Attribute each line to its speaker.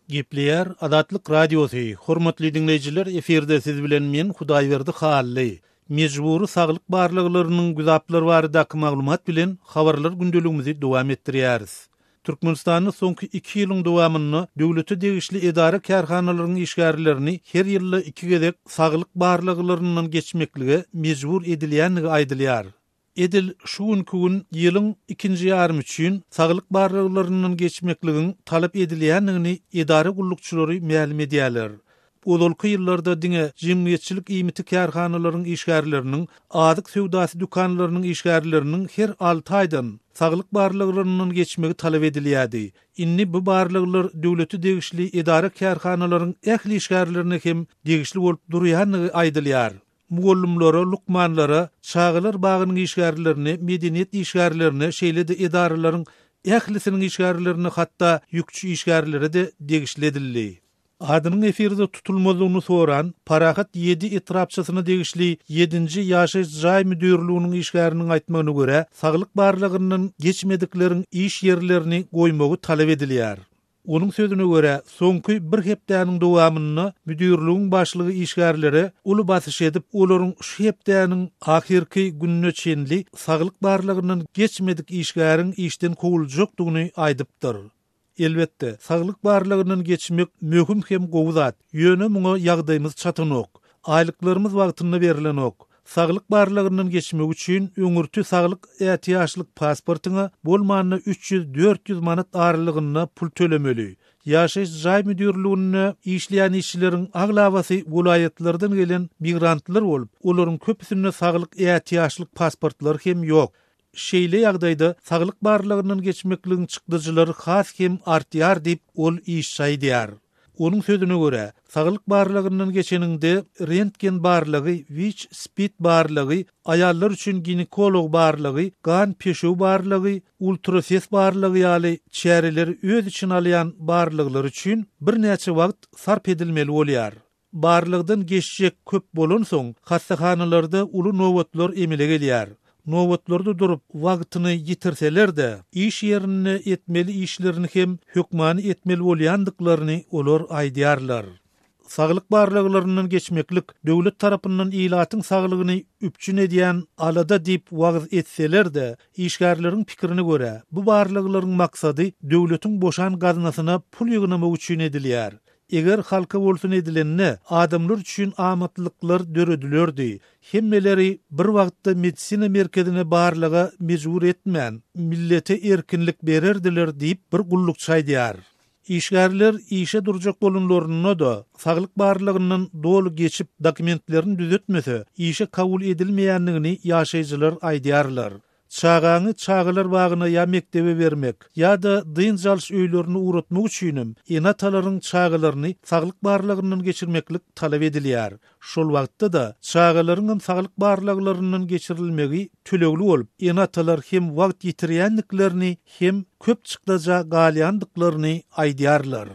Speaker 1: Gepleýär Azatlyk Radiosy, Hormatly diňleýjiler efirde siz bilen men Hudaýberdi Hally. Mejbury saglyk barlaglarynyň güzaplary baradaky maglumat bilen habarlar gündeligimizi dowam etdirýäris. Türkmenistanda soňky iki ýylyň dowamynda döwlete degişli edara-kärhanalaryň işgärlerini her ýylda iki gezek saglyk barlaglaryndan geçmeklige mejbur edilýändigi aýdylýar. Edil şu günki gün ýylyň ikinji ýarymy üçin saglyk barlaglaryndan geçmekligiň talap edilýändigini edara gullukçylary mälim edýärler. Ozalky ýyllarda diňe jemgyýetçilik iýmiti kärhanalaryň işgärleriniň, azyk söwdasy dükanlarynyň işgärleriniň her alty aýdan saglyk barlaglaryndan geçmegi talap edilýärdi. Indi bu barlaglar döwlete degişli edara-kärhanalaryň ähli işgärlerine hem degişli bolup durýandygy aýdylýar. Mugallymlara, lukmanlara, çagalar bagynyň işgärlerine, medeniýet işgärlerine, şeýle-de edaralaryň ählisiniň işgärlerine, hatda ýükçi işgärlere-de degişli edildi. Adynyň efirde tutulmazlygyny soran Parahat ýedi etrapçasyna degişli ýedinji ýaşaýyş jaý müdirliginiň işgäriniň aýtmagyna görä, saglyk barlagyndan geçmedikleriň iş ýerlerini goýmagy talap edilýär. Onuň sözüne görä, soňky bir hepdäniň dowamynda müdirligiň başlygy işgärlere uly basyş edip, olaryň şu hepdäniň ahyrky gününe çenli saglyk barlagyndan geçmedik işgäriň işden kowuljakdygyny aýdypdyr. Elbetde, saglyk barlagyndan geçmek möhüm hem gowy zat, ýöne muňa ýagdaýymyz çatanok. Aýlyklarymyz wagtynda berlenok. Saglyk barlagyndan geçmek üçin öňürti saglyk ätiýaçlyk pasportyňa bolmanda 300-400 manat aralygynda pul tölemeli. Ýaşaýyş jaý müdirliginde işleýän işçileriň aglabasy welaýatlardan gelen migrantlar bolup, olaryň köpüsinde saglyk ätiýaçlyk pasportlary hem ýok. Şeýle ýagdaýda saglyk barlagyndan geçmekligiň çykdajylary has hem artýar diýip, ol işçi aýdýar. Onuň sözüne görä, saglyk barlagyndan geçeniňde rentgen barlagy, WIÇ-SPID barlagy, aýallar üçin ginekolog barlagy, gan-peşew barlagy, ultrases barlagy ýaly çäreleri öz içine alýan barlaglar üçin birnäçe wagt sarp edilmeli bolýar. Barlagdan geçjek köp bolansoň, hassahanalarda uly nobatlar emele gelýär. Nobatlarda durup, wagtyny ýitirseler-de, iş ýerinde etmeli işlerini hem hökmany etmeli bolýandyklaryny olar aýdýarlar. Saglyk barlaglaryndan geçmeklik döwlet tarapyndan ilatyň saglygyny üpjün edýän alada diýip wagyz etseler-de, işgärleriň pikirine görä, bu barlaglaryň maksady döwletiň boşan gaznasyna pul ýygnamak üçin edilýär. Eger halka bolsun edilende, adamlar üçin amatlyklar döredilerdi. Hemmeleri bir wagtda medisina merkezine barlaga mejbur etmän, millete erkinlik bererdiler diýip, bir gullukçy aýdýar. Işgärler işe durjak bolanlarynda-da, saglyk barlagyndan doly geçip, dokumentlerini düzetmese, işe kabul edilmeýändigini ýaşaýjylar aýdýarlar. Çagaňy çagalar bagyna ýa mekdebe bermek, ýa-da dynç alyş öýlerine ugratmak üçinem ene-atalaryň çagalaryny saglyk barlagyndan geçirmeklik talap edilýär. Şol wagtda-da çagalaryňam saglyk barlaglaryndan geçirilmegi tölegli bolup, ene-atalar hem wagt ýitirýändiklerini, hem köp çykdaja galýandyklaryny aýdýarlar.